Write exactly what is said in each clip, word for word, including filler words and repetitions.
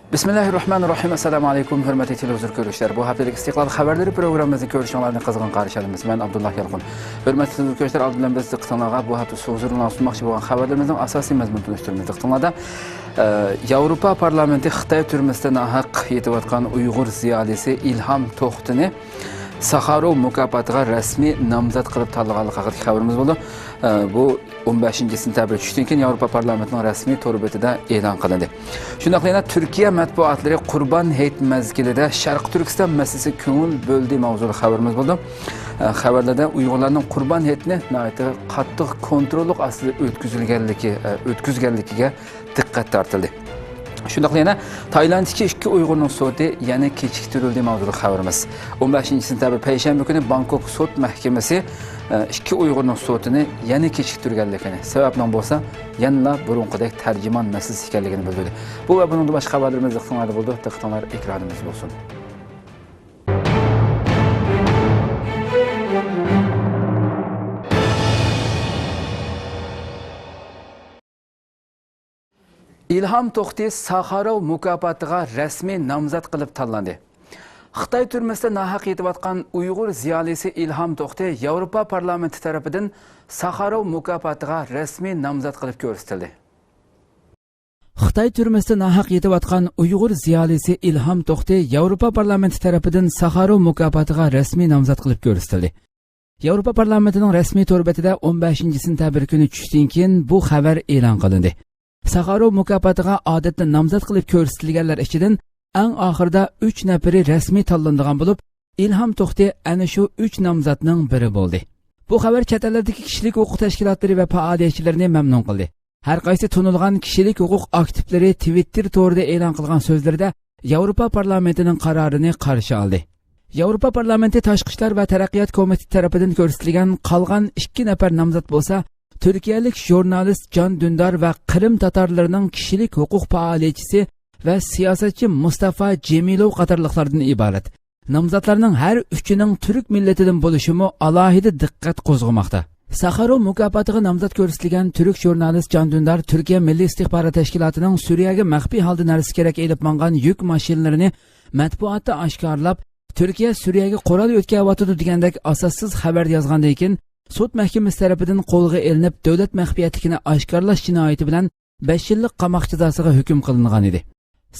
بىسمىللاھىررەھمانىررەھىم. ئەسسالامۇ ئەلەيكۇم، ھۆرمەتلىك تېلېۋىزور كۆرۈشلەر. بۇ ھەپتىلىك ئىستىقلال خەۋەرلىرى پروگراممىمىزنى كۆرۈشۈڭلارنى قىزغىن قارشى ئالىمىز. مەن ئابدۇللا يالقۇن. ھۆرمەتلىك تېلېۋىزور كۆرۈشلەر، ئالدى بىلەن بىز دىققىتىڭلارغا بۇ ھەپتە ھۇزۇرۇڭلارغا سۇنماقچى بولغان خەۋەرلىرىمىزنىڭ ئاساسىي مەزمۇنىنى تونۇشتۇرىمىز. دىققىتىڭلاردا، ئە، ياۋروپا پارلامېنتى خىتاي تۈرمىسىدە ناھەق يېتىۋاتقان ئۇيغۇر زىيالىيسى ئىلھام توختىنى ساخاروۋ مۇكاپاتىغا رەسمىي نامزات قىلىپ تاللىغانلىقى ھەققىدىكى خەۋىرىمىز بولىدۇ. ئە، بۇ ئون بەشىنچى سېنتەبىر چۈشتىن كېيىن ياۋروپا پارلامېنتىنىڭ رەسمىي تور بېتىدە ئېلان قىلىندى. شۇنداقلا يەنە تۈركىيە مەتبۇئاتلىرى قۇربان ھېيت مەزگىلىدە شەرقىي تۈركىستان مەسىلىسىگە كۆڭۈل بۆلدى ماۋزۇلۇق خەۋىرىمىز بولىدۇ. ئە، خەۋەرلەردە ئۇيغۇرلارنىڭ قۇربان ھېيتنى ناھايىتى قاتتىق كونتروللۇق ئاستىدا ئۆتكۈزۈلگەنلىكى، ئە، ئۆتكۈزگەنلىكىگە دىققەت تارتىلدى. شۇنداقلا يەنە تايلاندتىكى ئىككى ئۇيغۇرنىڭ سوتى يەنە كېچىكتۈرۈلدى ماۋزۇلۇق خەۋىرىمىز. ئون بەشىنچى سېنتەبىر پەيشەنبە كۈنى بانكوك سوت مەھكىمىسى، ئە، ئىككى ئۇيغۇرنىڭ سوتىنى يەنە كېچىكتۈرگەنلىكىنى، سەۋەبنىڭ بولسا يەنىلا بۇرۇنقىدەك تەرجىمان مەسىلىسى ئىكەنلىكىنى بىلدۈردى. بۇ ۋە بۇنىڭدىن باشقا خەۋەرلىرىمىز دىققىتىڭلاردا بولىدۇ. دىققىتىڭلار ئېكرانىمىزدا بولسۇن. ئىلھام توختى ساخاروۋ مۇكاپاتىغا رەسمىي نامزات قىلىپ تاللاندى. خىتاي تۈرمىسىدە ناھەق يېتىۋاتقان ئۇيغۇر زىيالىيسى ئىلھام توختى ياۋروپا پارلامېنتى تەرىپىدىن ساخاروۋ مۇكاپاتىغا رەسمىي نامزات قىلىپ كۆرسىتىلدى. خىتاي تۈرمىسىدە ناھەق يېتىۋاتقان ئۇيغۇر زىيالىيسى ئىلھام توختى ياۋروپا پارلامېنتى تەرىپىدىن ساخاروۋ مۇكاپاتىغا رەسمىي نامزات قىلىپ كۆرسىتىلدى. ياۋروپا پارلامېنتىنىڭ رەسمىي تور بېتىدە ئون بەشىنچى سېنتەبىر كۈنى چۈشتىن كېيىن بۇ خەۋەر ئېلان قىلىندى. ساخاروۋ مۇكاپاتىغا ئادەتتە نامزات قىلىپ كۆرسىتىلگەنلەر ئىچىدىن ئەڭ ئاخىرىدا ئۈچ نەپىرى رەسمىي تاللىنىدىغان بولۇپ، ئىلھام توختى ئەنە شۇ ئۈچ نامزاتنىڭ بىرى بولدى. بۇ خەۋەر چەت ئەللەردىكى كىشىلىك ھوقۇق تەشكىلاتلىرى ۋە پائالىيەتچىلىرىنى مەمنۇن قىلدى. ھەر قايسى تونۇلغان كىشىلىك ھوقۇق ئاكتىپلىرى تىۋىتتېر تورىدا ئېلان قىلغان سۆزلىرىدە ياۋروپا پارلامېنتىنىڭ قارارىنى قارشى ئالدى. ياۋروپا پارلامېنتى تاشقى ئىشلار ۋە تەرەققىيات كومىتېتى تەرىپىدىن كۆرسىتىلگەن قالغان ئىككى نەپەر نامزات بولسا، تۈركىيەلىك ژۇرنالىست جان دۈندار ۋە قىرىم تاتارلىرىنىڭ كىشىلىك ھوقۇق پائالىيەتچىسى ۋە سىياسەتچى مۇستافا جېمىلوۋ قاتارلىقلاردىن ئىبارەت. نامزاتلارنىڭ ھەر ئۈچىنىڭ تۈرك مىللىتىدىن بولۇشىمۇ ئالاھىدە دىققەت قوزغىماقتا. ساخاروۋ مۇكاپاتىغا نامزات كۆرسىتىلگەن تۈرك ژۇرنالىست جان دۈندار تۈركىيە مىللىي ئىستىخبارات تەشكىلاتىنىڭ سۈرىيەگە مەخپىي ھالدا نەرسە كېرەك ئېلىپ ماڭغان يۈك ماشىنىلىرىنى مەتبۇئاتتا ئاشكارىلاپ، تۈركىيە سۈرىيەگە قورال يۆتكەۋاتىدۇ دېگەندەك ئاساسسىز خەۋەر يازغاندىن كېيىن، سوت مەھكىمىسى تەرىپىدىن قولغا ئېلىنىپ، دۆلەت مەخپىيەتلىكىنى ئاشكارىلاش جىنايىتى بىلەن بەش يىللىق قاماق جازاسىغا ھۆكۈم قىلىنغان ئىدى.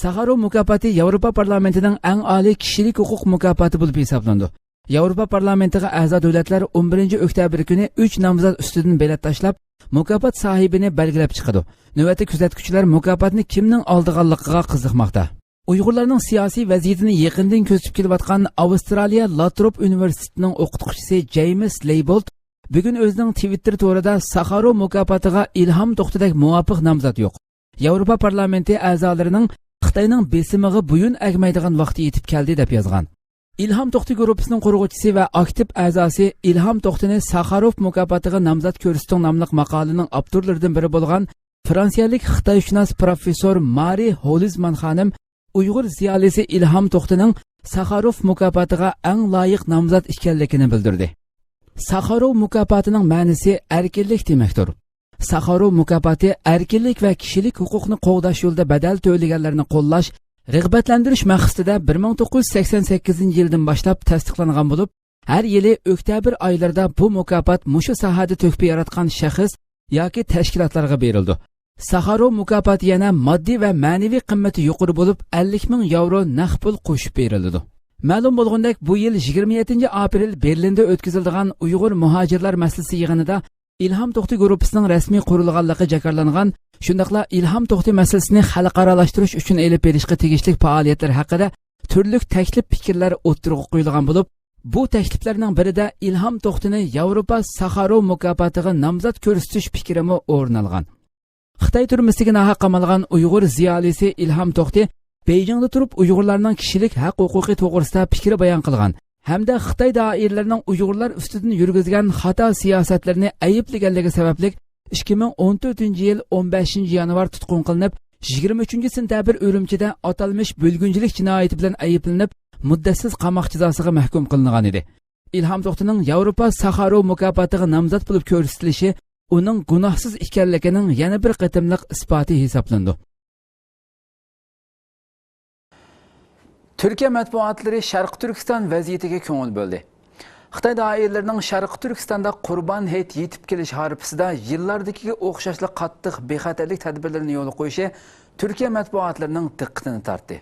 ساخاروۋ مۇكاپاتى ياۋروپا پارلامېنتىنىڭ ئەڭ ئالىي كىشىلىك ھوقۇق مۇكاپاتى بولۇپ ھېسابلىنىدۇ. ياۋروپا پارلامېنتىغا ئەزا دۆلەتلەر ئون بىرىنچى ئۆكتەبىر كۈنى ئۈچ نامزات ئۈستىدىن بېلەت تاشلاپ، مۇكاپات ساھىبىنى بەلگىلەپ چىقىدۇ. نۆۋەتتە كۆزەتكۈچىلەر مۇكاپاتنى كىمنىڭ ئالىدىغانلىقىغا قىزىقماقتا. ئۇيغۇرلارنىڭ سىياسىي ۋەزىيىتىنى يېقىندىن كۆزىتىپ كېلىۋاتقان ئاۋسترالىيە لاتروپ ئۇنىۋېرسىتېتىنىڭ ئوقۇتقۇچىسى جەيمىس لېيبولت بۈگۈن ئۆزىنىڭ تىۋىتتېر تورىدا ساخاروۋ مۇكاپاتىغا ئىلھام توختىدەك مۇۋاپىق نامزات يوق. ياۋروپا پارلامېنتى ئەزالىرىنىڭ خىتاينىڭ بېسىمىغا بويۇن ئەگمەيدىغان ۋاقتى يېتىپ كەلدى، دەپ يازغان. ئىلھام توختى گۇرۇپپىسىنىڭ قۇرغۇچىسى ۋە ئاكتىپ ئەزاسى ئىلھام توختىنى ساخاروف مۇكاپاتىغا نامزات كۆرسىتىڭ ناملىق ماقالىنىڭ ئاپتورلىرىدىن بىرى بولغان فرانسىيەلىك خىتايشۇناس پروفېسسور مارى ھولىزمان خانىم ئۇيغۇر زىيالىيسى ئىلھام توختىنىڭ ساخاروف مۇكاپاتىغا ئەڭ لايىق نامزات ئىكەنلىكىنى بىلدۈردى. ساخاروف مۇكاپاتىنىڭ مەنىسى ئەركىنلىك دېمەكتۇر. ساخاروف مۇكاپاتى ئەركىنلىك ۋە كىشىلىك ھوقۇقنى قوغداش يولىدا بەدەل تۆلىگەنلەرنى قوللاش، رىغبەتلەندۈرۈش مەقسىتىدە بىر مىڭ توققۇز يۈز سەكسەن سەككىزىنچى يىلدىن باشلاپ تەستىقلانغان بولۇپ، ھەر يىلى ئۆكتەبىر ئايلىرىدا بۇ مۇكاپات مۇشۇ ساھەدە تۆھپە ياراتقان شەخس ياكى تەشكىلاتلارغا بېرىلىدۇ. ساخاروف مۇكاپاتى يەنە ماددىي ۋە مەنىۋى قىممىتى يۇقىرى بولۇپ، ئەللىك مىڭ ياۋرو نەق پۇل قوشۇپ بېرىلىدۇ. مەلۇم بولغىنىدەك، بۇ يىل يىگىرمە يەتتىنچى ئاپرېل بېرلىندا ئۆتكۈزۈلىدىغان ئۇيغۇر مۇھاجىرلار مەسىلىسى يىغىنىدا ئىلھام توختى گۇرۇپپىسىنىڭ رەسمىي قۇرۇلغانلىقى جاكارلانغان، شۇنداقلا ئىلھام توختى مەسىلىسىنى خەلقئارالاشتۇرۇش ئۈچۈن ئېلىپ بېرىشقا تېگىشلىك پائالىيەتلەر ھەققىدە تۈرلۈك تەكلىپ پىكىرلەر ئوتتۇرىغا قويۇلغان بولۇپ، بۇ تەكلىپلەرنىڭ بىرىدە ئىلھام توختىنى ياۋروپا ساخاروف مۇكاپاتىغا نامزات كۆرسىتىش پىكرىمۇ ئورۇن ئالغان. خىتاي تۈرمىسىگە ناھەق قامالغان ئۇيغۇر زىيالىيسى ئىلھام توختى بېيجىڭدا تۇرۇپ ئۇيغۇرلارنىڭ كىشىلىك ھەق ھوقۇقى توغرىسىدا پىكىر بايان قىلغان ھەمدە خىتاي دائىرىلىرىنىڭ ئۇيغۇرلار ئۈستىدىن يۈرگۈزگەن خاتا سىياسەتلىرىنى ئەيىبلىگەنلىكى سەۋەبلىك ئىككى مىڭ ئون تۆتىنچى يىل ئون بەشىنچى يانۋار تۇتقۇن قىلىنىپ، يىگىرمە ئۈچىنچى سېنتەبىر ئۈرۈمچىدە ئاتالمىش بۆلگۈنچىلىك جىنايىتى بىلەن ئەيىبلىنىپ، مۇددەتسىز قاماق جازاسىغا مەھكۇم قىلىنغان ئىدى. ئىلھام توختىنىڭ ياۋروپا ساخاروف مۇكاپاتىغا نامزات بولۇپ كۆرسىتىلىشى ئۇنىڭ گۇناھسىز ئىكەنلىكىنىڭ يەنە بىر قېتىملىق ئىسپاتى ھېسابلىنىدۇ. تۈركىيە مەتبۇئاتلىرى شەرقىي تۈركىستان ۋەزىيىتىگە كۆڭۈل بۆلدى. خىتاي دائىرىلىرىنىڭ شەرقىي تۈركىستاندا قۇربان ھېيت يېتىپ كېلىش ھارپىسىدا يىللاردىكىگە ئوخشاشلا قاتتىق بىخەتەرلىك تەدبىرلىرىنى يولغا قويۇشى تۈركىيە مەتبۇئاتلىرىنىڭ دىققىتىنى تارتتى.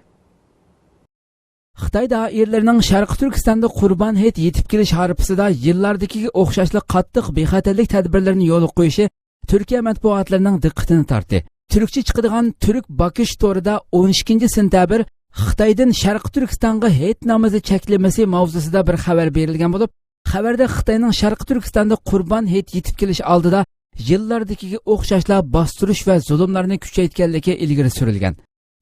خىتاي دائىرىلىرىنىڭ شەرقىي تۈركىستاندا قۇربان ھېيت يېتىپ كېلىش ھارپىسىدا يىللاردىكىگە ئوخشاشلا قاتتىق بىخەتەرلىك تەدبىرلىرىنى يولغا قويۇشى تۈركىيە مەتبۇئاتلىرىنىڭ دىققىتىنى تارتتى. تۈركچە چىقىدىغان تۈرك باكىش تورىدا ئون ئىككىنچى سېنتەبىر خىتايدىن شەرقىي تۈركىستانغا ھېيت نامىزى چەكلىمىسى ماۋزۇسىدا بىر خەۋەر بېرىلگەن بولۇپ، خەۋەردە خىتاينىڭ شەرقىي تۈركىستاندا قۇربان ھېيت يېتىپ كېلىش ئالدىدا يىللاردىكىگە ئوخشاشلا باستۇرۇش ۋە زۇلۇملارنى كۈچەيتكەنلىكى ئىلگىرى سۈرۈلگەن.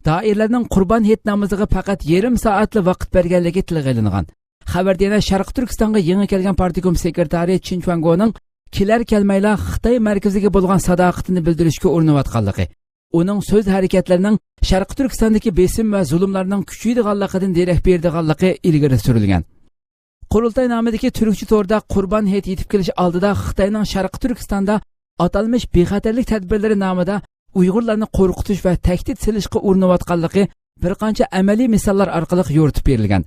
دائىرىلەرنىڭ قۇربان ھېيت نامىزىغا پەقەت يېرىم سائەتلا ۋاقىت بەرگەنلىكى تىلغا ئېلىنغان. خەۋەردە يەنە شەرقىي تۈركىستانغا يېڭى كەلگەن پارتكوم سېكرېتارى چىن چۈەنگونىڭ كېلەر كەلمەيلا خىتاي مەركىزىگە بولغان ساداقىتىنى بىلدۈرۈشكە ئۇرۇنۇۋاتقانلىقى، ئۇنىڭ سۆز ھەرىكەتلىرىنىڭ شەرقىي تۈركىستاندىكى بېسىم ۋە زۇلۇملارنىڭ كۈچىيىدىغانلىقىدىن دېرەك بېرىدىغانلىقى ئىلگىرى سۈرۈلگەن. قۇرۇلتاي نامىدىكى تۈركچە توردا قۇربان ھېيت يېتىپ كېلىش ئالدىدا خىتاينىڭ شەرقىي تۈركىستاندا ئاتالمىش بىخەتەرلىك تەدبىرلىرى نامىدا ئۇيغۇرلارنى قورقۇتۇش ۋە تەھدىت سېلىشقا ئۇرۇنۇۋاتقانلىقى بىر قانچە ئەمەلىي مىساللار ئارقىلىق يورۇتۇپ بېرىلگەن.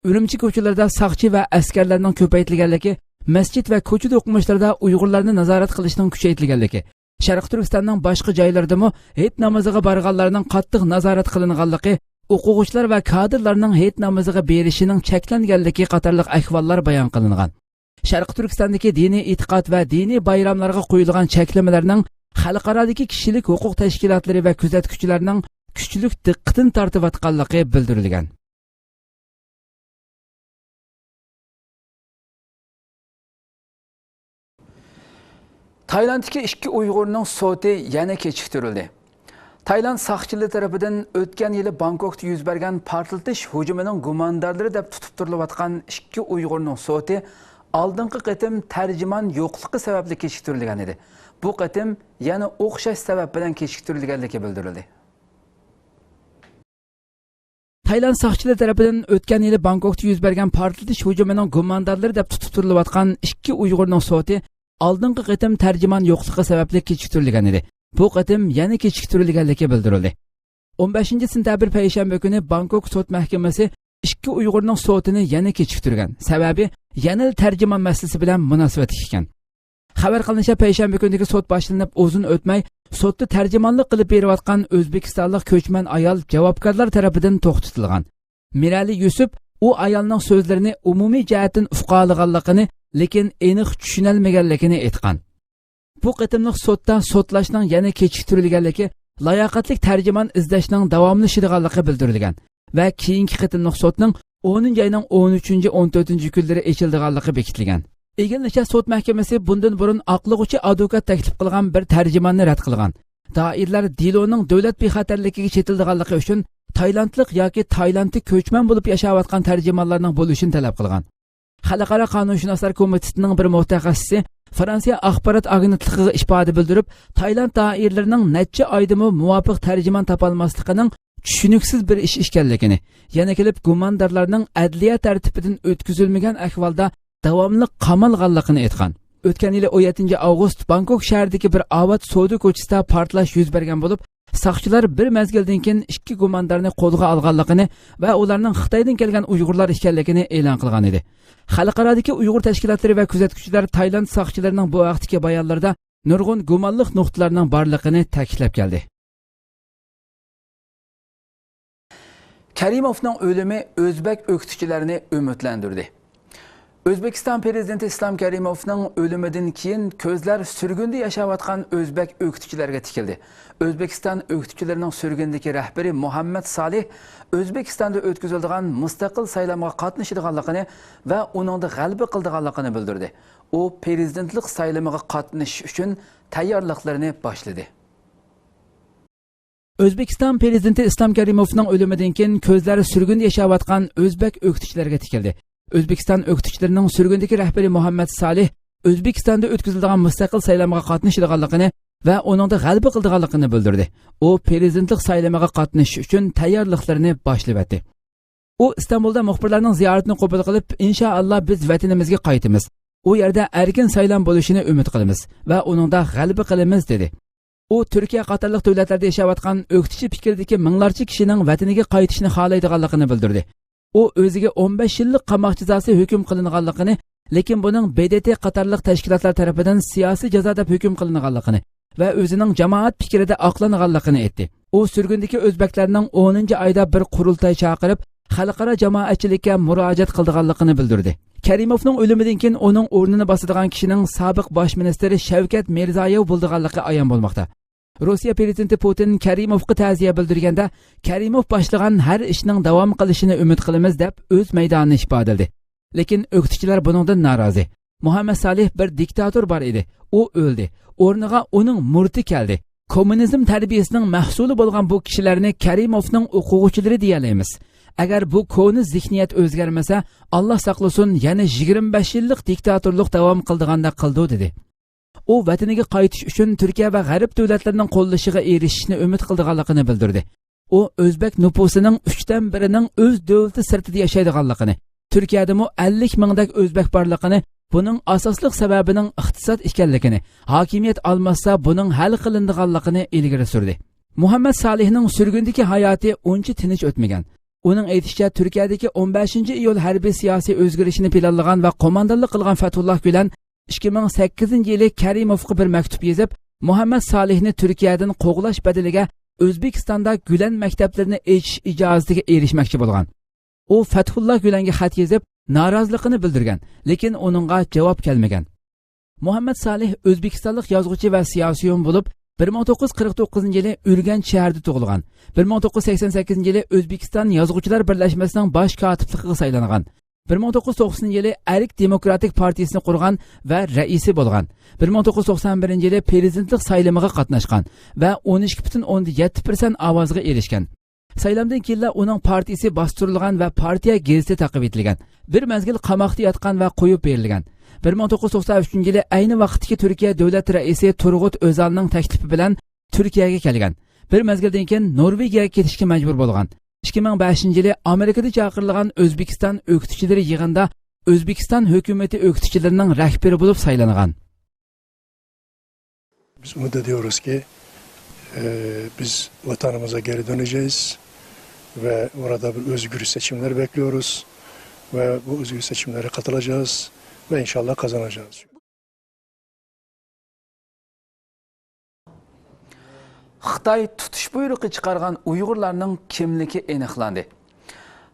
ئۈرۈمچى كوچىلىرىدا ساقچى ۋە ئەسكەرلەرنىڭ كۆپەيتىلگەنلىكى، مەسچىت ۋە كوچا دوقمۇشلىرىدا ئۇيغۇرلارنى نازارەت قىلىشنىڭ كۈچەيتىلگەنلىكى، شەرقىي تۈركىستاننىڭ باشقا جايلىرىدىمۇ ھېيت نامىزىغا بارغانلارنىڭ قاتتىق نازارەت قىلىنغانلىقى، ئوقۇغۇچىلار ۋە كادىرلارنىڭ ھېيت نامىزىغا بېرىشىنىڭ چەكلەنگەنلىكى قاتارلىق ئەھۋاللار بايان قىلىنغان. شەرقىي تۈركىستاندىكى دىنىي ئېتىقاد ۋە دىنىي بايراملارغا قويۇلغان چەكلىمىلەرنىڭ خەلقئارادىكى كىشىلىك ھوقۇق تەشكىلاتلىرى ۋە كۆزەتكۈچىلەرنىڭ كۈچلۈك دىققىتىنى تارتىۋاتقانلىقى بىلدۈرۈلگەن. تايلاندتىكى ئىككى ئۇيغۇرنىڭ سوتى يەنە كېچىكتۈرۈلدى. تايلاند ساقچىلىرى تەرىپىدىن ئۆتكەن يىلى بانكوكتا يۈز بەرگەن پارتلىتىش ھۇجۇمىنىڭ گۇماندارلىرى دەپ تۇتۇپ تۇرۇلۇۋاتقان ئىككى ئۇيغۇرنىڭ سوتى ئالدىنقى قېتىم تەرجىمان يوقلۇقى سەۋەبلىك كېچىكتۈرۈلگەن ئىدى. بۇ قېتىم يەنە ئوخشاش سەۋەب بىلەن كېچىكتۈرۈلگەنلىكى بىلدۈرۈلدى. تايلاند ساقچىلىرى تەرىپىدىن ئۆتكەن يىلى بانكوكتا يۈز بەرگەن پارتلىتىش ھۇجۇمىنىڭ گۇماندارلىرى دەپ تۇتۇپ تۇرۇلۇۋاتقان ئىككى ئۇيغۇرنىڭ سوتى ئالدىنقى قېتىم تەرجىمان يوقلۇقى سەۋەبلىك كېچىكتۈرۈلگەن ئىدى. بۇ قېتىم يەنە كېچىكتۈرۈلگەنلىكى بىلدۈرۈلدى. ئون بەشىنچى سېنتەبىر پەيشەنبە كۈنى بانكوك سوت مەھكىمىسى ئىككى ئۇيغۇرنىڭ سوتىنى يەنە كېچىكتۈرگەن. سەۋەبى يەنىلا تەرجىمان مەسىلىسى بىلەن مۇناسىۋەتلىك ئىكەن. خەۋەر قىلىنىشىچە، پەيشەنبە كۈنىدىكى سوت باشلىنىپ ئۇزۇن ئۆتمەي، سوتتا تەرجىمانلىق قىلىپ بېرىۋاتقان ئۆزبېكىستانلىق كۆچمەن ئايال جاۋابكارلار تەرىپىدىن توختىتىلغان. مىرەلى يۈسۈپ ئۇ ئايالنىڭ سۆزلىرىنى ئومۇمىي جەھەتتىن ئۇقالىغانلىقىنى، لېكىن ئېنىق چۈشىنەلمىگەنلىكىنى ئېيتقان. بۇ قېتىملىق سوتتا سوتلاشنىڭ يەنە كېچىكتۈرۈلگەنلىكى، لاياقەتلىك تەرجىمان ئىزدەشنىڭ داۋاملىشىدىغانلىقى بىلدۈرۈلگەن ۋە كېيىنكى قېتىملىق سوتنىڭ ئونىنچى ئاينىڭ ئون ئۈچىنچى، ئون تۆتىنچى كۈنلىرى ئېچىلىدىغانلىقى بېكىتىلگەن. ئىگىلىنىشىچە، سوت مەھكىمىسى بۇندىن بۇرۇن ئاقلىغۇچى ئادۋوكات تەكلىپ قىلغان بىر تەرجىماننى رەت قىلغان. دائىرىلەر دېلونىڭ دۆلەت بىخەتەرلىكىگە چېتىلىدىغانلىقى ئۈچۈن تايلاندلىق ياكى تايلاندتا كۆچمەن بولۇپ ياشاۋاتقان تەرجىمانلارنىڭ بولۇشىنى تەلەپ قىلغان. خەلقئارا قانۇنشۇناسلار كومىتېتىنىڭ بىر مۇتەخەسسىسى فرانسىيە ئاخبارات ئاگېنتلىقىغا ئىپادە بىلدۈرۈپ، تايلاند دائىرىلىرىنىڭ نەچچە ئايدىمۇ مۇۋاپىق تەرجىمان تاپالماسلىقىنىڭ چۈشىنىكسىز بىر ئىش ئىكەنلىكىنى، يەنە كېلىپ گۇماندارلارنىڭ ئەدلىيە تەرتىپىدىن ئۆتكۈزۈلمىگەن ئەھۋالدا داۋاملىق قامالغانلىقىنى ئېيتقان. ئۆتكەن يىلى ئون يەتتىنچى ئاۋغۇست بانكوك شەھىرىدىكى بىر ئاۋات سودا كوچىسىدا پارتلاش يۈز بەرگەن بولۇپ، ساقچىلار بىر مەزگىلدىن كېيىن ئىككى گۇماندارنى قولغا ئالغانلىقىنى ۋە ئۇلارنىڭ خىتايدىن كەلگەن ئۇيغۇرلار ئىكەنلىكىنى ئېلان قىلغان ئىدى. خەلقئارادىكى ئۇيغۇر تەشكىلاتلىرى ۋە كۆزەتكۈچىلەر تايلاند ساقچىلىرىنىڭ بۇ ھەقتىكى بايانلىرىدا نۇرغۇن گۇمانلىق نۇقتىلارنىڭ بارلىقىنى تەكىتلەپ كەلدى. كەرىموفنىڭ ئۆلۈمى ئۆزبەك ئۆكتىچىلەرنى ئۈمىدلەندۈردى. ئۆزبېكىستان پىرېزىدېنتى ئىسلام كەرىموفنىڭ ئۆلۈمىدىن كېيىن كۆزلەر سۈرگۈندە ياشاۋاتقان ئۆزبەك ئۆكتىچىلەرگە تىكىلدى. ئۆزبېكىستان ئۆكتىچىلىرىنىڭ سۈرگۈندىكى رەھبىرى مۇھەممەد سالىھ ئۆزبېكىستاندا ئۆتكۈزۈلىدىغان مۇستەقىل سايلامغا قاتنىشىدىغانلىقىنى ۋە ئۇنىڭدا غەلىبە قىلىدىغانلىقىنى بىلدۈردى. ئۇ پىرېزىدېنتلىق سايلىمىغا قاتنىشىش ئۈچۈن تەييارلىقلىرىنى باشلىدى. ئۆزبېكىستان پىرېزىدېنتى ئىسلام كەرىموفنىڭ ئۆلۈمىدىن كېيىن كۆزلەر سۈرگۈندە ياشاۋاتقان ئۆزبەك ئۆكتىچىلەرگە تىكىلدى. ئۆزبېكىستان ئۆكتىچىلىرىنىڭ سۈرگۈندىكى رەھبىرى مۇھەممەد سالىھ ئۆزبېكىستاندا ئۆتكۈزۈلىدىغان مۇستەقىل سايلامغا قاتنىشىدىغانلىقىنى ۋە ئۇنىڭدا غەلىبە قىلىدىغانلىقىنى بىلدۈردى. ئۇ پىرېزىدېنتلىق سايلىمىغا قاتنىشىش ئۈچۈن تەييارلىقلىرىنى باشلىۋەتتى. ئۇ ئىستانبۇلدا مۇخبىرلارنىڭ زىيارىتىنى قوبۇل قىلىپ، ئىنشائاللا، بىز ۋەتىنىمىزگە قايتىمىز. ئۇ يەردە ئەركىن سايلام بولۇشىنى ئۈمىد قىلىمىز ۋە ئۇنىڭدا غەلىبە قىلىمىز، دېدى. ئۇ تۈركىيە قاتارلىق دۆلەتلەردە ياشاۋاتقان ئۆكتىچى پىكىردىكى مىڭلارچە كىشىنىڭ ۋەتىنىگە قايتىشىنى خالايدىغانلىقىنى بىلدۈردى. ئۇ ئۆزىگە ئون بەش يىللىق قاماق جازاسى ھۆكۈم قىلىنغانلىقىنى، لېكىن بۇنىڭ ب د ت قاتارلىق تەشكىلاتلار تەرىپىدىن سىياسىي جازا دەپ ھۆكۈم قىلىنغانلىقىنى ۋە ئۆزىنىڭ جامائەت پىكرىدە ئاقلانغانلىقىنى ئېيتتى. ئۇ سۈرگۈندىكى ئۆزبەكلەرنىڭ ئونىنچى ئايدا بىر قۇرۇلتاي چاقىرىپ، خەلقئارا جامائەتچىلىككە مۇراجىئەت قىلىدىغانلىقىنى بىلدۈردى. كەرىموفنىڭ ئۆلۈمىدىن كېيىن ئۇنىڭ ئورنىنى باسىدىغان كىشىنىڭ سابىق باش مىنىستىر شەۋكەت مىرزايېۋ بولىدىغانلىقى ئايان بولماقتا. روسىيە پرېزىدېنتى پۇتىن كەرىموفقا تەزىيە بىلدۈرگەندە، كەرىموف باشلىغان ھەر ئىشنىڭ داۋام قىلىشىنى ئۈمىد قىلىمىز، دەپ ئۆز مەيدانىنى ئىپادىلىدى. لېكىن ئۆكتىچىلەر بۇنىڭدىن نارازى. مۇھەممەد سالىھ بىر دىكتاتور بار ئىدى، ئۇ ئۆلدى. ئورنىغا ئۇنىڭ مۇرىتى كەلدى. كوممۇنىزم تەربىيەسىنىڭ مەھسۇلى بولغان بۇ كىشىلەرنى كەرىموفنىڭ ئوقۇغۇچىلىرى دېيەلەيمىز. ئەگەر بۇ كونا زېھنىيەت ئۆزگەرمىسە، ئاللا ساقلىسۇن، يەنە يىگىرمە بەش يىللىق دىكتاتورلۇق داۋام قىلىدىغاندەك قىلىدۇ، دېدى. ئۇ ۋەتىنىگە قايتىش ئۈچۈن تۈركىيە ۋە غەرب دۆلەتلىرىنىڭ قوللىشىغا ئېرىشىشنى ئۈمىد قىلىدىغانلىقىنى بىلدۈردى. ئۇ ئۆزبەك نوپۇسىنىڭ ئۈچتىن بىرىنىڭ ئۆز دۆلىتى سىرتىدا ياشايدىغانلىقىنى، تۈركىيەدىمۇ ئەللىك مىڭدەك ئۆزبەك بارلىقىنى، بۇنىڭ ئاساسلىق سەۋەبىنىڭ ئىقتىساد ئىكەنلىكىنى، ھاكىمىيەت ئالماشسا بۇنىڭ ھەل قىلىنىدىغانلىقىنى ئىلگىرى سۈردى. مۇھەممەد سالىھنىڭ سۈرگۈندىكى ھاياتى ئۇنچە تىنچ ئۆتمىگەن. ئۇنىڭ ئېيتىشىچە، تۈركىيەدىكى ئون بەشىنچى ئىيۇل ھەربىي سىياسىي ئۆزگىرىشىنى پىلانلىغان ۋە قوماندانلىق قىلغان فەتھۇللا گۈلەن ئىككى مىڭ سەككىزىنچى يىلى كەرىموفقا بىر مەكتۇپ يېزىپ، مۇھەممەد سالىھنى تۈركىيەدىن قوغلاش بەدىلىگە ئۆزبېكىستاندا گۈلەن مەكتەپلىرىنى ئېچىش ئىجازىتىگە ئېرىشمەكچى بولغان. ئۇ فەتھۇللا گۈلەنگە خەت يېزىپ، نارازىلىقىنى بىلدۈرگەن، لېكىن ئۇنىڭغا جاۋاب كەلمىگەن. مۇھەممەد سالىھ ئۆزبېكىستانلىق يازغۇچى ۋە سىياسىيون بولۇپ، بىر مىڭ توققۇز يۈز قىرىق توققۇزىنچى يىلى ئۈرگەنچ شەھىرىدە تۇغۇلغان. بىر مىڭ توققۇز يۈز سەكسەن سەككىزىنچى يىلى ئۆزبېكىستان يازغۇچىلار بىرلەشمىسىنىڭ باش كاتىپلىقىغا سايلانغان. بىر مىڭ توققۇز يۈز توقسىنىنچى يىلى ئەرك دېموكراتىك پارتىيىسىنى قۇرغان ۋە رەئىسى بولغان. بىر مىڭ توققۇز يۈز توقسان بىرىنچى يىلى پرېزىدېنتلىق سايلىمىغا قاتناشقان ۋە ئون ئىككى پۈتۈن ئوندىن يەتتە پىرسەنت ئاۋازغا ئېرىشكەن. سايلامدىن كېيىنلا ئۇنىڭ پارتىيىسى باستۇرۇلغان ۋە پارتىيە گېزىتى تاقىۋېتىلگەن. بىر مەزگىل قاماقتا ياتقان ۋە قويۇپ بېرىلگەن. بىر مىڭ توققۇز يۈز توقسان ئۈچىنچى يىلى ئەينى ۋاقىتتىكى تۈركىيە دۆلەت رەئىسى تۇرغۇت ئۆزالنىڭ تەكلىپى بىلەن تۈركىيەگە كەلگەن. بىر مەزگىلدىن كېيىن نورۋېگىيەگە كېتىشكە مەجبۇر بولغان. ئىككى مىڭ بەشىنچى يىلى ئامېرىكىدا چاقىرىلغان ئۆزبېكىستان ئۆكتىچىلىرى يىغىنىدا ئۆزبېكىستان ھۆكۈمىتى ئۆكتىچىلىرىنىڭ رەھبىرى بولۇپ سايلانغان. Biz umut ediyoruz ki, e, biz vatanımıza geri döneceğiz ve orada bir özgür seçimler bekliyoruz ve bu özgür seçimlere katılacağız ve inşallah kazanacağız. خىتاي تۇتۇش بۇيرۇقى چىقارغان ئۇيغۇرلارنىڭ كىملىكى ئېنىقلاندى.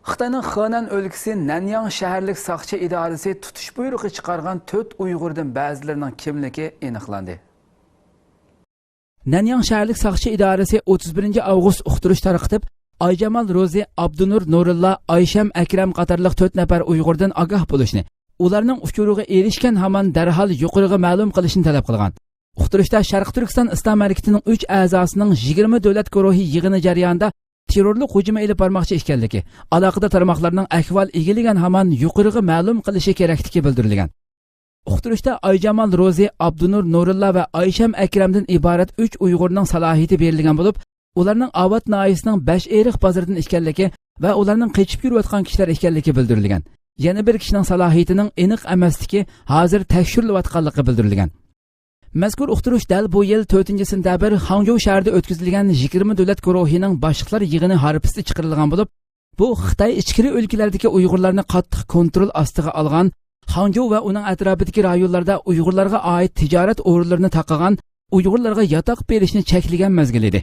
خىتاينىڭ خېنەن ئۆلكىسى نەنياڭ شەھەرلىك ساقچى ئىدارىسى تۇتۇش بۇيرۇقى چىقارغان تۆت ئۇيغۇردىن بەزىلىرىنىڭ كىملىكى ئېنىقلاندى. نەنياڭ شەھەرلىك ساقچى ئىدارىسى ئوتتۇز بىرىنچى ئاۋغۇست ئۇقتۇرۇش تارقىتىپ، ئايجامال روزى، ئابدۇنۇر نۇرۇللا، ئايشەم ئەكرەم قاتارلىق تۆت نەپەر ئۇيغۇردىن ئاگاھ بولۇشنى، ئۇلارنىڭ ئۇچۇرىغا ئېرىشكەن ھامان دەرھال يۇقىرىغا مەلۇم قىلىشنى تەلەپ قىلغان. ئۇقتۇرۇشتا شەرقىي تۈركىستان ئىسلام ھەرىكىتىنىڭ ئۈچ ئەزاسىنىڭ يىگىرمە دۆلەت گۇرۇھى يىغىنى جەريانىدا تېررورلۇق ھۇجۇمى ئېلىپ بارماقچى ئىكەنلىكى، ئالاقىدار تارماقلارنىڭ ئەھۋال ئىگىلىگەن ھامان يۇقىرىغا مەلۇم قىلىشى كېرەكلىكى بىلدۈرۈلگەن. ئۇقتۇرۇشتا ئايجامال روزى، ئابدۇنۇر نۇرۇللا ۋە ئايشەم ئەكرەمدىن ئىبارەت ئۈچ ئۇيغۇرنىڭ سالاھىيىتى بېرىلگەن بولۇپ، ئۇلارنىڭ ئاۋات ناھىيەسىنىڭ بەشئېرىق بازىرىدىن ئىكەنلىكى ۋە ئۇلارنىڭ قېچىپ يۈرۈۋاتقان كىشىلەر ئىكەنلىكى بىلدۈرۈلگەن. يەنە بىر كىشىنىڭ سالاھىيىتىنىڭ ئېنىق ئەمەسلىكى ھازىر تەكشۈرۈلۈۋاتقانلىقى بىلدۈرۈلگەن. مەزكۇر ئۇقتۇرۇش دەل بۇ يىل تۆتىنچى سېنتەبىر خاڭجۇ شەھىرىدە ئۆتكۈزۈلگەن يىگىرمە دۆلەت گۇرۇھىنىڭ باشلىقلار يىغىنى ھارپىسىدا چىقىرىلغان بولۇپ، بۇ خىتاي ئىچكىرى ئۆلكىلەردىكى ئۇيغۇرلارنى قاتتىق كونترول ئاستىغا ئالغان خاڭجۇ ۋە ئۇنىڭ ئەتراپىدىكى رايونلاردا ئۇيغۇرلارغا ئائىت تىجارەت ئورۇنلىرىنى تاقىغان، ئۇيغۇرلارغا ياتاق بېرىشنى چەكلىگەن مەزگىل ئىدى.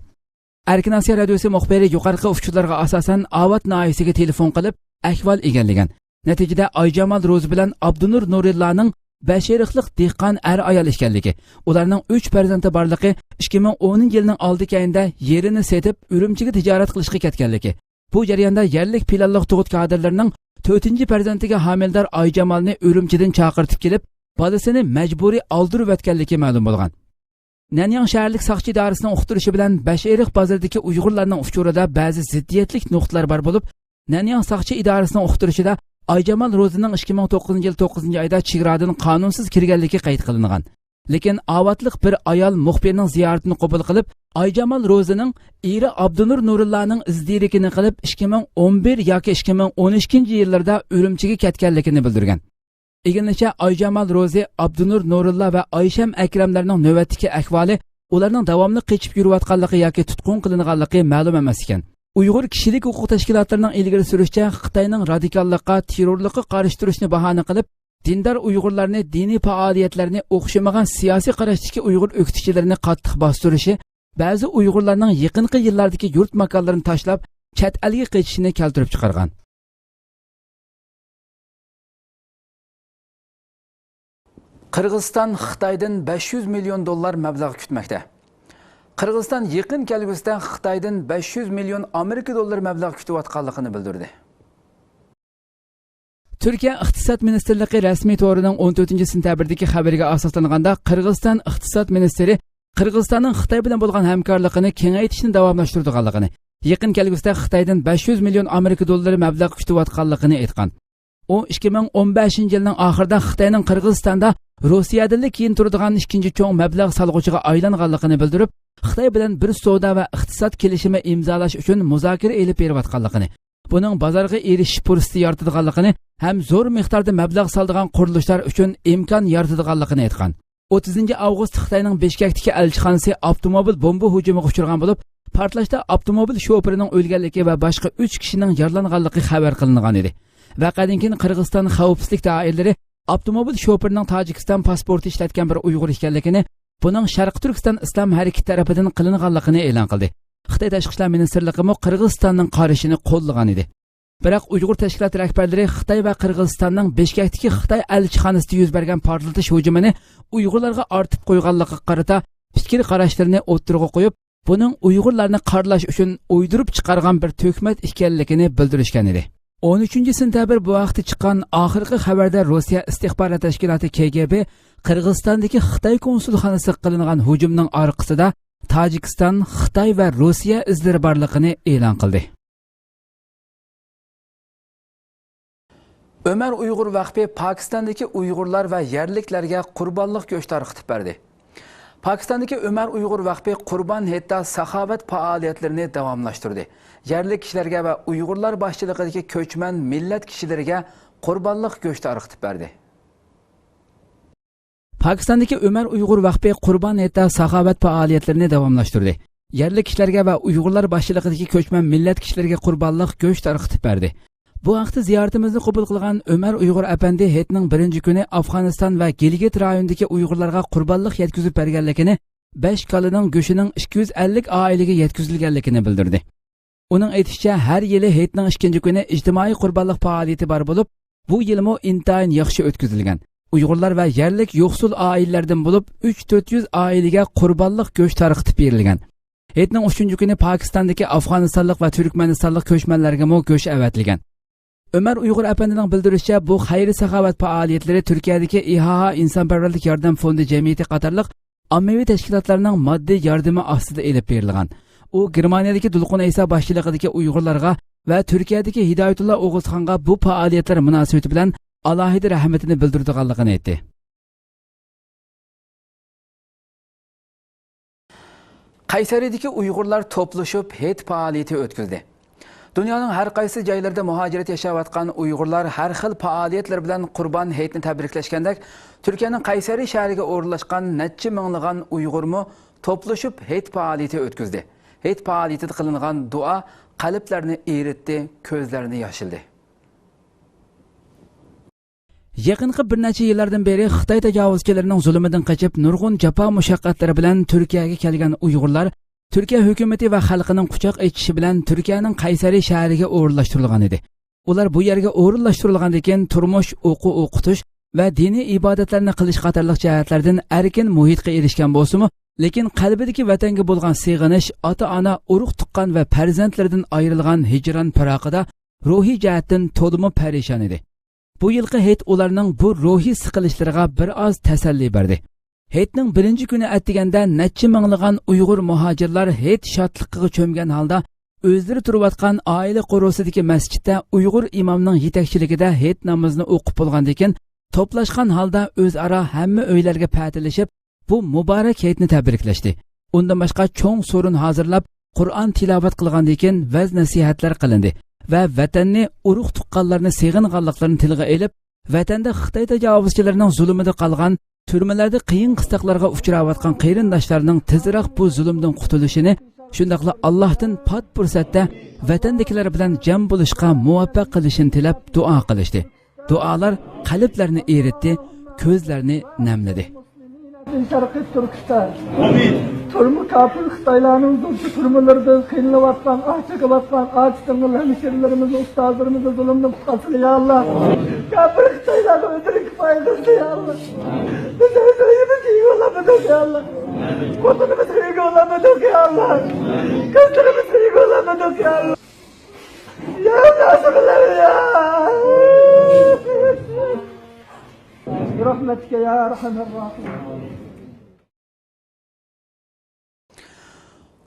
ئەركىن ئاسىيا رادىيوسى مۇخبىرى يۇقىرىقى ئۇچۇرلارغا ئاساسەن ئاۋات ناھىيەسىگە تېلېفون قىلىپ ئەھۋال ئىگىلىگەن. نەتىجىدە ئايجامال روزى بىلەن ئابدۇنۇر نۇرىللانىڭ بەشئېرىقلىق دېھقان ئەر-ئايال ئىكەنلىكى، ئۇلارنىڭ ئۈچ پەرزەنتى بارلىقى، ئىككى مىڭ ئونىنچى يىلنىڭ ئالدى-كەينىدە يېرىنى سېتىپ، ئۈرۈمچىگە تىجارەت قىلىشقا كەتكەنلىكى، بۇ جەرياندا يەرلىك پىلانلىق تۇغۇت كادىرلىرىنىڭ تۆتىنچى پەرزەنتىگە ھامىلىدار ئايجامالنى ئۈرۈمچىدىن چاقىرتىپ كېلىپ، بالىسىنى مەجبۇرىي ئالدۇرۇۋەتكەنلىكى مەلۇم بولغان. نەنياڭ شەھەرلىك ساقچى ئىدارىسىنىڭ ئۇقتۇرۇشى بىلەن بەشئېرىق بازىرىدىكى ئۇيغۇرلارنىڭ ئۇچۇرىدا بەزى زىددىيەتلىك نۇقتىلار بار بولۇپ، نەنياڭ ساقچى ئىدارىسىنىڭ ئۇقتۇرۇشىدا ئايجامال روزىنىڭ ئىككى مىڭ توققۇزىنچى يىل توققۇزىنچى ئايدا چېگرادىن قانۇنسىز كىرگەنلىكى قەيت قىلىنغان. لېكىن ئاۋاتلىق بىر ئايال مۇخبىرنىڭ زىيارىتىنى قوبۇل قىلىپ، ئايجامال روزىنىڭ ئېرى ئابدۇنۇر نۇرۇللانىڭ ئىز دېرىكىنى قىلىپ، ئىككى مىڭ ئون بىر ياكى ئىككى مىڭ ئون ئىككىنچى يىللىرىدا ئۈرۈمچىگە كەتكەنلىكىنى بىلدۈرگەن. ئىگىلىنىشىچە، ئايجامال روزى، ئابدۇنۇر نۇرۇللا ۋە ئايشەم ئەكرەملەرنىڭ نۆۋەتتىكى ئەھۋالى، ئۇلارنىڭ داۋاملىق قېچىپ يۈرۈۋاتقانلىقى ياكى تۇتقۇن قىلىنغانلىقى مەلۇم ئەمەس ئىكەن. ئۇيغۇر كىشىلىك ھوقۇق تەشكىلاتلىرىنىڭ ئىلگىرى سۈرۈشىچە، خىتاينىڭ رادىكاللىققا، تېررورلۇققا قارشى تۇرۇشنى باھانە قىلىپ، دىندار ئۇيغۇرلارنى، دىنىي پائالىيەتلەرنى، ئوخشىمىغان سىياسىي قاراشتىكى ئۇيغۇر ئۆكتىچىلىرىنى قاتتىق باستۇرۇشى، بەزى ئۇيغۇرلارنىڭ يېقىنقى يىللاردىكى يۇرت ماكانلىرىنى تاشلاپ، چەت ئەلگە قېچىشىنى كەلتۈرۈپ چىقارغان. قىرغىزىستان خىتايدىن بەش يۈز مىليون دوللار مەبلەغ كۈتمەكتە. قىرغىزىستان يېقىن كەلگۈسىدە خىتايدىن بەش يۈز مىليون ئامېرىكا دوللىرى مەبلەغ كۈتۈۋاتقانلىقىنى بىلدۈردى. تۈركىيە ئىقتىساد مىنىستىرلىقى رەسمىي تورىنىڭ ئون تۆتىنچى سېنتەبىردىكى خەۋىرىگە ئاساسلانغاندا، قىرغىزىستان ئىقتىساد مىنىستىرى قىرغىزىستاننىڭ خىتاي بىلەن بولغان ھەمكارلىقىنى كېڭەيتىشنى داۋاملاشتۇرىدىغانلىقىنى، يېقىن كەلگۈسىدە خىتايدىن بەش يۈز مىليون ئامېرىكا دوللىرى مەبلەغ كۈتۈۋاتقانلىقىنى ئېيتقان. ئۇ ئىككى مىڭ ئون بەشىنچى يىلنىڭ ئاخىرىدا خىتاينىڭ قىرغىزىستاندا روسىيەدىنلا كېيىن تۇرىدىغان ئىككىنچى چوڭ مەبلەغ سالغۇچىغا ئايلانغانلىقىنى بىلدۈرۈپ، خىتاي بىلەن بىر سودا ۋە ئىقتىساد كېلىشىمى ئىمزالاش ئۈچۈن مۇزاكىرە ئېلىپ بېرىۋاتقانلىقىنى، بۇنىڭ بازارغا ئېرىشىش پۇرسىتى يارىتىدىغانلىقىنى ھەم زور مىقداردا مەبلەغ سالىدىغان قۇرۇلۇشلار ئۈچۈن ئىمكان يارىتىدىغانلىقىنى ئېيتقان. ئوتتۇزىنچى ئاۋغۇست خىتاينىڭ بىشكەكتىكى ئەلچىخانىسى ئاپتوموبىل بومبا ھۇجۇمىغا ئۇچرىغان بولۇپ، پارتلاشتا ئاپتوموبىل شوپۇرىنىڭ ئۆلگەنلىكى ۋە باشقا ئۈچ كىشىنىڭ يارىلانغانلىقى خەۋەر قىلىنغان ئىدى. ۋەقەدىن كېيىن قىرغىزىستان خەۋپسىزلىك دائىرىلىرى ئاپتوموبىل شوپۇرىنىڭ تاجىكىستان پاسپورتى ئىشلەتكەن بىر ئۇيغۇر ئىكەنلىكىنى، بۇنىڭ شەرقىي تۈركىستان ئىسلام ھەرىكىتى تەرىپىدىن قىلىنغانلىقىنى ئېلان قىلدى. خىتاي تاشقى ئىشلار مىنىستىرلىقىمۇ قىرغىزىستاننىڭ قارىشىنى قوللىغان ئىدى. بىراق ئۇيغۇر تەشكىلات رەھبەرلىرى خىتاي ۋە قىرغىزىستاننىڭ بىشكەكتىكى خىتاي ئەلچىخانىسىدا يۈز بەرگەن پارتلىتىش ھۇجۇمىنى ئۇيغۇرلارغا ئارتىپ قويغانلىقىغا قارىتا پىكىر قاراشلىرىنى ئوتتۇرىغا قويۇپ، بۇنىڭ ئۇيغۇرلارنى قارىلاش ئۈچۈن ئويدۇرۇپ چىقارغان بىر تۆھمەت ئىكەنلىكىنى بىلدۈرۈشكەن ئىدى. ئون ئۈچىنچى سېنتەبىر بۇ ھەقتە چىققان ئاخىرقى خەۋەردە روسىيە ئىستىخبارات تەشكىلاتى كې گې بې قىرغىزىستاندىكى خىتاي كونسۇلخانىسىغا قىلىنغان ھۇجۇمنىڭ ئارقىسىدا تاجىكىستان، خىتاي ۋە روسىيە ئىزلىرى بارلىقىنى ئېلان قىلدى. ئۆمەر ئۇيغۇر ۋەقپى پاكىستاندىكى ئۇيغۇرلار ۋە يەرلىكلەرگە قۇربانلىق گۆش تارقىتىپ بەردى. پاكىستاندىكى ئۆمەر ئۇيغۇر ۋەقپى قۇربان ھېيتتا ساخاۋەت پائالىيەتلىرىنى داۋاملاشتۇردى. يەرلىك كىشىلەرگە ۋە ئۇيغۇرلار باشچىلىقىدىكى كۆچمەن مىللەت كىشىلىرىگە قۇربانلىق گۆش تارقىتىپ بەردى. پاكىستاندىكى ئۆمەر ئۇيغۇر ۋەقپى قۇربان ھېيتتا ساخاۋەت پائالىيەتلىرىنى داۋاملاشتۇردى. يەرلىك كىشىلەرگە ۋە ئۇيغۇرلار باشچىلىقىدىكى كۆچمەن مىللەت كىشىلىرىگە قۇربانلىق گۆش تارقىتىپ بەردى. بۇ ھەقتە زىيارىتىمىزنى قوبۇل قىلغان ئۆمەر ئۇيغۇر ئەپەندى ھېيتنىڭ بىرىنچى كۈنى ئافغانىستان ۋە گىلگىت رايونىدىكى ئۇيغۇرلارغا قۇربانلىق يەتكۈزۈپ بەرگەنلىكىنى، بەش كالىنىڭ گۆشىنىڭ ئىككى يۈز ئەللىك ئائىلىگە يەتكۈزۈلگەنلىكىنى بىلدۈردى. ئۇنىڭ ئېيتىشىچە، ھەر يىلى ھېيتنىڭ ئىككىنچى كۈنى ئىجتىمائىي قۇربانلىق پائالىيىتى بار بولۇپ، بۇ يىلمۇ ئىنتايىن ياخشى ئۆتكۈزۈلگەن. ئۇيغۇرلار ۋە يەرلىك يوقسۇل ئائىلىلەردىن بولۇپ ئۈچ تۆت يۈز ئائىلىگە قۇربانلىق گۆش تارقىتىپ بېرىلگەن. ھېيتنىڭ ئۈچىنچى كۈنى پاكىستاندىكى ئافغانىستانلىق ۋە تۈركمەنىستانلىق كۆچمەنلەرگىمۇ گۆش ئەۋەتىلگەن. ئۆمەر ئۇيغۇر ئەپەندىنىڭ بىلدۈرۈشىچە، بۇ خەير-ساخاۋەت پائالىيەتلىرى تۈركىيەدىكى ئىھائا ئىنسانپەرۋەرلىك ياردەم فوندى جەمئىيىتى قاتارلىق ئاممىۋى تەشكىلاتلارنىڭ ماددىي ياردىمى ئاستىدا ئېلىپ بېرىلغان. ئۇ گېرمانىيەدىكى دۇلقۇن ئەيسا باشچىلىقىدىكى ئۇيغۇرلارغا ۋە تۈركىيەدىكى ھىدايەتۇللا ئوغۇزخانغا بۇ پائالىيەتلەر مۇناسىۋىتى بىلەن ئالاھىدە رەھمىتىنى بىلدۈرىدىغانلىقىنى ئېيتتى. قەيسەرىدىكى ئۇيغۇرلار توپلىشىپ ھېيت پائالىيىتى ئۆتكۈزدى. دۇنيانىڭ ھەر قايسى جايلىرىدا مۇھاجىرەت ياشاۋاتقان ئۇيغۇرلار ھەر خىل پائالىيەتلەر بىلەن قۇربان ھېيتنى تەبرىكلەشكەندەك، تۈركىيەنىڭ قەيسەرى شەھىرىگە ئورۇنلاشقان نەچچە مىڭلىغان ئۇيغۇرمۇ توپلىشىپ ھېيت پائالىيىتى ئۆتكۈزدى. ھېيت پائالىيىتىدە قىلىنغان دۇئا قەلبلەرنى ئېرىتتى، كۆزلەرنى ياش ئىلدى. يېقىنقى بىر نەچچە يىللاردىن بېرى خىتاي تاجاۋۇزچىلىرىنىڭ زۇلۇمىدىن قېچىپ، نۇرغۇن جاپا مۇشەققەتلىرى بىلەن تۈركىيەگە كەلگەن ئۇيغۇرلار تۈركىيە ھۆكۈمىتى ۋە خەلقىنىڭ قۇچاق ئېچىشى بىلەن تۈركىيەنىڭ قەيسەرى شەھىرىگە ئورۇنلاشتۇرۇلغان ئىدى. ئۇلار بۇ يەرگە ئورۇنلاشتۇرۇلغاندىن كېيىن تۇرمۇش، ئوقۇ ئوقۇتۇش ۋە دىنىي ئىبادەتلەرنى قىلىش قاتارلىق جەھەتلەردىن ئەركىن مۇھىتقا ئېرىشكەن بولسىمۇ، لېكىن قەلبىدىكى ۋەتەنگە بولغان سېغىنىش، ئاتا-ئانا، ئۇرۇق-تۇغقان ۋە پەرزەنتلىرىدىن ئايرىلغان ھىجران پىراقىدا روھىي جەھەتتىن تولىمۇ پەرىشان ئىدى. بۇ يىلقى ھېيت ئۇلارنىڭ بۇ روھىي سىقىلىشلىرىغا بىر ئاز تەسەللى بەردى. ھېيتنىڭ بىرىنچى كۈنى ئەتىگەندە نەچچە مىڭلىغان ئۇيغۇر مۇھاجىرلار ھېيت شادلىقىغا چۆمگەن ھالدا ئۆزلىرى تۇرۇۋاتقان ئائىلە قورۇسىدىكى مەسچىتتە ئۇيغۇر ئىمامنىڭ يېتەكچىلىكىدە ھېيت نامىزىنى ئوقۇپ بولغاندىن كېيىن، توپلاشقان ھالدا ئۆزئارا ھەممە ئۆيلەرگە پەتىلىشىپ، بۇ مۇبارەك ھېيتنى تەبرىكلەشتى. ئۇندىن باشقا چوڭ سورۇن ھازىرلاپ، قۇرئان تىلاۋەت قىلغاندىن كېيىن ۋەز-نەسىھەتلەر قىلىندى ۋە ۋەتەننى، ئۇرۇق-تۇغقانلارنى سېغىنغانلىقلىرىنى تىلغا ئېلىپ، ۋەتەندە خىتاي تاجاۋۇزچىلىرىنىڭ زۇلۇمىدا قالغان، تۈرمىلەردە قىيىن-قىستاقلارغا ئۇچراۋاتقان قېرىنداشلارنىڭ تېزراق بۇ زۇلۇمدىن قۇتۇلۇشىنى شۇنداقلا ئاللاھتىن پات پۇرسەتتە ۋەتەندىكىلەر بىلەن جەم بولۇشقا مۇۋەپپەق قىلىشىنى تىلەپ دۇئا قىلىشتى. دۇئالار قەلبلەرنى ئېرىتتى، كۆزلەرنى نەملىدى. شەرقىي تۈركىستان. ئامىن. تۈرمە كاپىر خىتايلارنىڭ زۇلپى تۈرمىلىرىدە قىينىلىۋاتقان، ئاچ چېكىۋاتقان ئاچ سىڭىل ھەمشىرىلىرىمىزنى، ئۇستازلىرىمىزنى زۇلۇمدىن قۇتقارسىلى يا ئاللا. كاپىر خىتايلارنىڭ ئۆزىنى كىپايە قىلسۇن يا ئاللا. بىز ئۆز ئۆيىمىزگە ئىگە بولالمىدۇق يا ئاللا. ۋەتىنىمىزگە ئىگە بولالمىدۇق يا ئاللا. قىزلىرىمىزغا ئىگە بولالمىدۇق يا ئاللا. يا ناسىرلار يا. برحمتك يا أرحم الراحمين.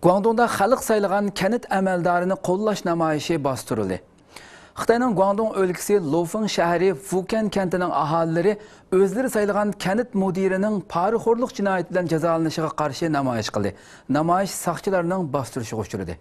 گۇاڭدۇڭدا خەلق سايلىغان كەنت ئەمەلدارىنى قوللاش نامايىشى باستۇرۇلدى. خىتاينىڭ گۇاڭدۇڭ ئۆلكىسى لۇفېڭ شەھىرى ۋۇكەن كەنتىنىڭ ئاھالىلىرى ئۆزلىرى سايلىغان كەنت مۇدىرىنىڭ پارىخورلۇق جىنايىتى بىلەن جازالىنىشىغا قارشى نامايىش قىلدى. نامايىش ساقچىلارنىڭ باستۇرۇشىغا ئۇچرىدى.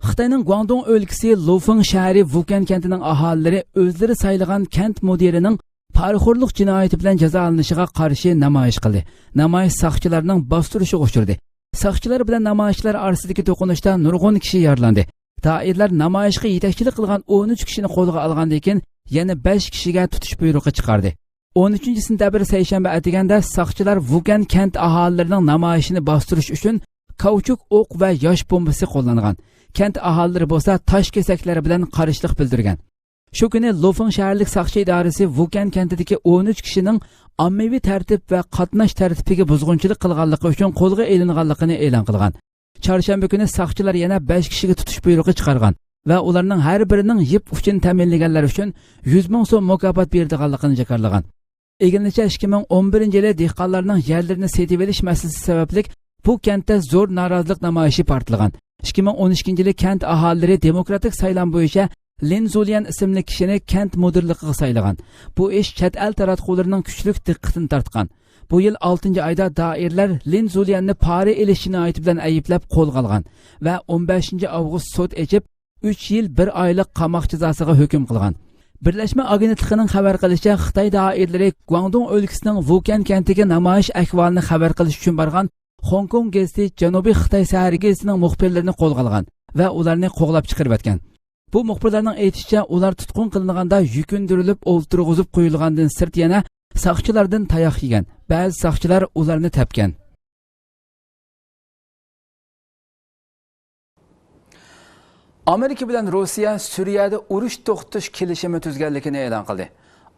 خىتاينىڭ گۇاڭدۇڭ ئۆلكىسى لۇفېڭ شەھىرى ۋۇكەن كەنتىنىڭ ئاھالىلىرى ئۆزلىرى سايلىغان كەنت مۇدىرىنىڭ پارىخورلۇق جىنايىتى بىلەن جازالىنىشىغا قارشى نامايىش قىلدى. نامايىش ساقچىلارنىڭ باستۇرۇشىغا ئۇچرىدى. ساقچىلار بىلەن نامايىشچىلار ئارىسىدىكى توقۇنۇشتا نۇرغۇن كىشى يارىلاندى. دائىرىلەر نامايىشقا يېتەكچىلىك قىلغان ئون ئۈچ كىشىنى قولغا ئالغاندىن كېيىن، يەنە بەش كىشىگە تۇتۇش بۇيرۇقى چىقاردى. ئون ئۈچىنچى سېنتەبىر سەيشەنبە ئەتىگەندە ساقچىلار ۋۇكەن كەنت ئاھالىلىرىنىڭ نامايىشىنى باستۇرۇش ئۈچۈن كاۋچۇك ئوق ۋە ياش بومبىسى قوللانغان. كەنت ئاھالىلىرى بولسا تاش كېسەكلەر بىلەن قارشىلىق بىلدۈرگەن. شۇ كۈنى لۇفېڭ شەھەرلىك ساقچى ئىدارىسى ۋۇكەن كەنتىدىكى ئون ئۈچ كىشىنىڭ ئاممىۋى تەرتىپ ۋە قاتناش تەرتىپىگە بۇزغۇنچىلىق قىلغانلىقى ئۈچۈن قولغا ئېلىنغانلىقىنى ئېلان قىلغان. چارشەنبە كۈنى ساقچىلار يەنە بەش كىشىگە تۇتۇش بۇيرۇقى چىقارغان ۋە ئۇلارنىڭ ھەر بىرىنىڭ يىپ ئۇچىنى تەمىنلىگەنلەر ئۈچۈن يۈز مىڭ سوم مۇكاپات بېرىدىغانلىقىنى جاكارلىغان. ئىگىلىنىشىچە، ئىككى مىڭ ئون بىرىنچى يىلى دېھقانلارنىڭ يەرلىرىنى سېتىۋېلىش مەسىلىسى سەۋەبلىك بۇ كەنتتە زور نارازىلىق نامايىشى پارتلىغان. ئىككى مىڭ ئون ئىككىنچى يىلى كەنت ئاھالىلىرى دېموكراتىك سايلام بويىچە لىن زۇليەن ئىسىملىك كىشىنى كەنت مۇدىرلىقىغا سايلىغان. بۇ ئىش چەت ئەل تاراتقۇلىرىنىڭ كۈچلۈك دىققىتىنى تارتقان. بۇ يىل ئالتىنچى ئايدا دائىرىلەر لىن زۇليەننى پارا ئېلىش جىنايىتى بىلەن ئەيىبلەپ قولغا ئالغان ۋە ئون بەشىنچى ئاۋغۇست سوت ئېچىپ، ئۈچ يىل بىر ئايلىق قاماق جازاسىغا ھۆكۈم قىلغان. بىرلەشمە ئاگېنتلىقىنىڭ خەۋەر قىلىشىچە، خىتاي دائىرىلىرى گۇاڭدۇڭ ئۆلكىسىنىڭ ۋۇكەن كەنتىگە نامايىش ئەھۋالىنى خەۋەر قىلىش ئۈچۈن بارغان خوڭكوڭ گېزىتى جەنۇبىي خىتاي سەھەر گېزىتىنىڭ مۇخبىرلىرىنى قولغا ئالغان ۋە ئۇلارنى قوغلاپ چىقىرىۋەتكەن. بۇ مۇخبىرلارنىڭ ئېيتىشىچە، ئۇلار تۇتقۇن قىلىنغاندا يۈكۈندۈرۈلۈپ ئولتۇرغۇزۇپ قويۇلغاندىن سىرت يەنە ساقچىلاردىن تاياق يېگەن، بەزى ساقچىلار ئۇلارنى تەپكەن. ئامېرىكا بىلەن روسىيە سۈرىيەدە ئۇرۇش توختىتىش كېلىشىمى تۈزگەنلىكىنى ئېلان قىلدى.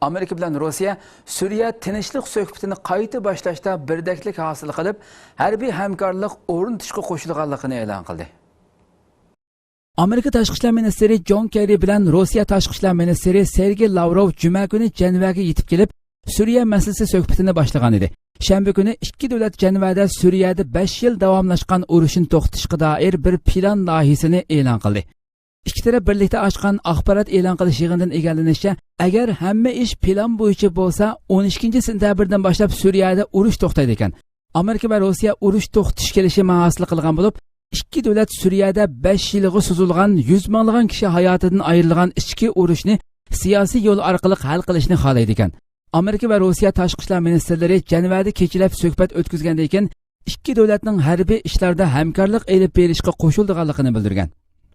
ئامېرىكا بىلەن روسىيە سۈرىيە تىنچلىق سۆھبىتىنى قايتا باشلاشتا بىردەكلىك ھاسىل قىلىپ، ھەربىي ھەمكارلىق ئورنىتىشقا قوشۇلغانلىقىنى ئېلان قىلدى. ئامېرىكا تاشقى ئىشلار مىنىستىرى جون كېررى بىلەن روسىيە تاشقى ئىشلار مىنىستىرى سېرگېي لاۋروف جۈمە كۈنى جەنۋەگە يېتىپ كېلىپ، سۈرىيە مەسىلىسى سۆھبىتىنى باشلىغان ئىدى. شەنبە كۈنى ئىككى دۆلەت جەنۋەدە سۈرىيەدە بەش يىل داۋاملاشقان ئۇرۇشنى توختىتىشقا دائىر بىر پىلان لايىھىسىنى ئېلان قىلدى. ئىككى تەرەپ بىرلىكتە ئاچقان ئاخبارات ئېلان قىلىش يىغىنىدىن ئىگىلىنىشىچە، ئەگەر ھەممە ئىش پىلان بويىچە بولسا، ئون ئىككىنچى سېنتەبىردىن باشلاپ سۈرىيەدە ئۇرۇش توختايدىكەن. ئامېرىكا ۋە روسىيە ئۇرۇش توختىتىش كېلىشىمى ھاسىل قىلغان بولۇپ، ئىككى دۆلەت سۈرىيەدە بەش يىلغا سوزۇلغان يۈز مىڭلىغان كىشى ھاياتىدىن ئايرىلغان ئىچكى ئۇرۇشنى سىياسىي يول ئارقىلىق ھەل قىلىشنى خالايدىكەن. ئامېرىكا ۋە روسىيە تاشقى ئىشلار مىنىستىرلىرى جەنۋەدە كېچىلەپ سۆھبەت ئۆتكۈزگەندىن كېيىن، ئىككى دۆلەتنىڭ ھەربىي ئىشلاردا ھەمكارلىق ئېلىپ بېرىشقا قوشۇلىدىغانلىقىنى بىلدۈرگەن.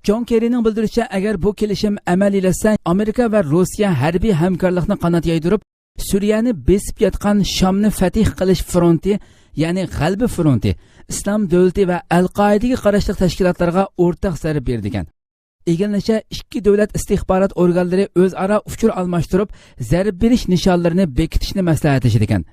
جون كېررىنىڭ بىلدۈرۈشىچە، ئەگەر بۇ كېلىشىم ئەمەلىيلەشسە، ئامېرىكا ۋە روسىيە ھەربىي ھەمكارلىقنى قانات يايدۇرۇپ، سۈرىيەنى بېسىپ ياتقان شامنى فەتھ قىلىش فرونتى، يەنى غەلىبە فرونتى، ئىسلام دۆلىتى ۋە ئەل-قائىدىگە قاراشلىق تەشكىلاتلارغا ئورتاق زەربە بېرىدىكەن. ئىگىلىنىشىچە، ئىككى دۆلەت ئىستىخبارات ئورگانلىرى ئۆزئارا ئۇچۇر ئالماشتۇرۇپ، زەربە بېرىش نىشانلىرىنى بېكىتىشنى مەسلىھەتلىشىدىكەن.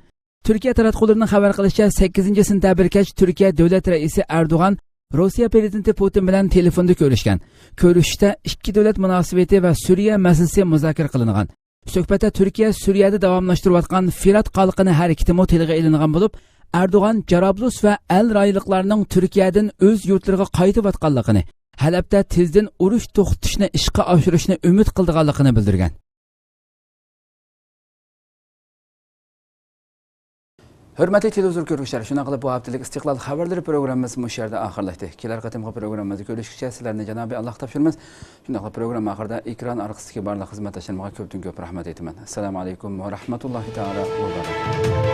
تۈركىيە تاراتقۇلىرىنىڭ خەۋەر قىلىشىچە، سەككىزىنچى سېنتەبىر كەچ تۈركىيە دۆلەت رەئىسى ئەردوغان روسىيە پىرېزىدېنتى پۇتىن بىلەن تېلېفوندا كۆرۈشكەن. كۆرۈشۈشتە ئىككى دۆلەت مۇناسىۋىتى ۋە سۈرىيە مەسىلىسى مۇزاكىرە قىلىنغان. سۆھبەتتە تۈركىيە سۈرىيەدە داۋاملاشتۇرۇۋاتقان فىرات قالقىنى ھەرىكىتىمۇ تىلغا ئېلىنغان بولۇپ، ئەردوغان جارابلۇس ۋە ئەل رايلىقلارنىڭ تۈركىيەدىن ئۆز يۇرتلىرىغا قايتىۋاتقانلىقىنى، ھەلەبتە تېزدىن ئۇرۇش توختىتىشنى ئىشقا ئاشۇرۇشنى ئۈمىد قىلىدىغانلىقىنى بىلدۈرگەن. ھۆرمەتلىك تېلېۋىزور كۆرگۈچىلەر، شۇنداق قىلىپ بۇ ھەپتىلىك ئىستىقلال خەۋەرلىرى پروگراممىمىز مۇشۇ يەردە ئاخىرلاشتى. كېلەر قېتىمقى پروگراممىمىزدا كۆرۈشكىچە سىلەرنى جانابىي ئاللاغا تاپشۇرىمىز. شۇنداقلا پروگرامما ئاخىرىدا ئېكران ئارقىسىدىكى بارلىق خىزمەتداشلىرىمغا كۆپتىن كۆپ رەھمەت ئېيتىمەن. ئەسسالامۇ ئەلەيكۇم ۋە رەھمەتۇللاھى تائالا ۋە بەرىكاتۇھ.